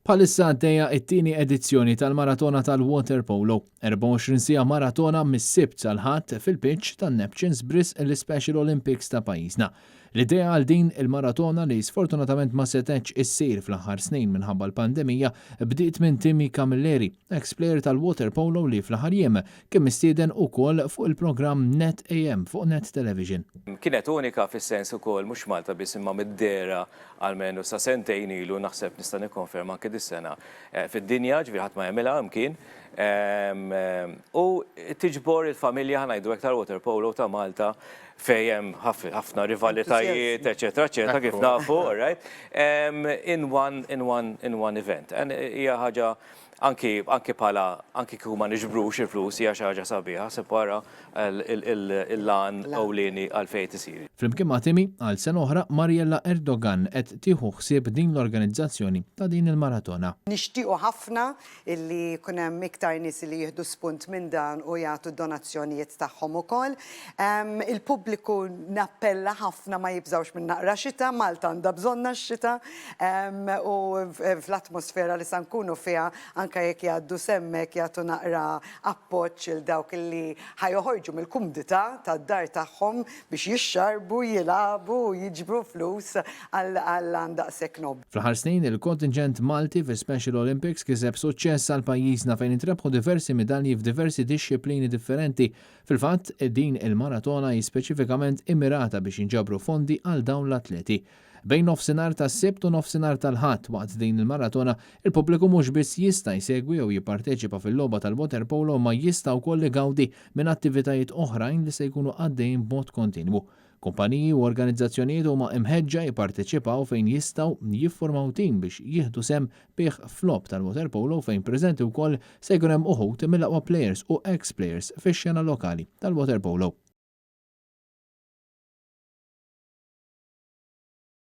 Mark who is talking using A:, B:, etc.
A: Bħalissa għaddejja t-tieni edizzjoni tal-Maratona tal-Waterpolo, 24 siegħa maratona mis-Sibt sal-Ħadd fil-pitch tan-Neptunes b'risq l-Ispecial Olympics ta' pajjiżna. L-idea għal din il-maratona li sfortunatament ma setgħetx issir fl-aħħar snin minħabba l-pandemija bdiet minn Timmy Camilleri, eks plejer tal-waterpolo li fl-aħħar jiem kien mistieden ukoll fuq il-programm Net AM fuq Net Television.
B: Kienet unika fis-sens ukoll mhux Malta biss imma mid-dehra almenu sa sentejn ilu naħseb nista' nikkonferma anke dis-sena fid-dinja, ġifieri ħadd ma jagħmilha mkien. U tiġbor il-familja ħa ngħidu hekk tal-waterpolo ta' Malta fejn hemm ħafna rivalitajiet, eċetera, eċetera, kif nafu, all right, in one, in one, in one event. Hija ħaġa anki, anki bħala, anki kieku ma niġbrux il-flus hija xi ħaġa sabiħa, ħseb wara l-għan ewlieni għalfejn qed isir.
A: Flimkien ma' Timmy, għal sena oħra Mariella Erdogan qed tieħu ħsieb din l-organizzazzjoni ta' din il-maratona.
C: Nixtiequ ħafna illi jkun hemm iktar nies li jieħdu spunt minn dan u jagħtu d-donazzjonijiet tagħhom ukoll. Il-pubbliku nappella ħafna ma jibżgħux minn naqra xita, Malta għandha bżonnha x-xita u fl-atmosfera li sa nkunu fiha anke jekk jgħaddu s'hemmhekk jagħtu naqra appoġġ lil dawk li ħa joħorġu mill-kumdità tad-dar tagħhom biex jixxarrbu, jilagħbu u jiġbru flus għal għan daqshekk nobbli.
A: Fl-aħħar snin, il-kontinġent Malti fi Special Olympics kiseb suċċess għal pajjiżna fejn intrebħu diversi midalji f'diversi dixxiplini differenti. Fil-fatt, din il-maratona hi speċifikament immirata biex jinġabru fondi għal dawn l-atleti. Bejn nofsinhar tas-Sibt u nofsinhar tal-Ħadd waqt din il-maratona, il-pubbliku mhux biss jista' jsegwi jew jipparteċipa fil-logħba tal-waterpolo imma jista' wkoll igawdi minn attivitajiet oħrajn li se jkunu għaddejjin b'mod kontinwu. Kumpaniji u organizzazzjonijiet huma imħeġġa jipparteċipaw fejn jistgħu jiffurmaw tim biex jieħdu sehem bih f'logħob tal-waterpolo fejn preżenti wkoll se jkun hemm uħud mill-aqwa plejers u ex-plejers fix-xena lokali tal-waterpolo.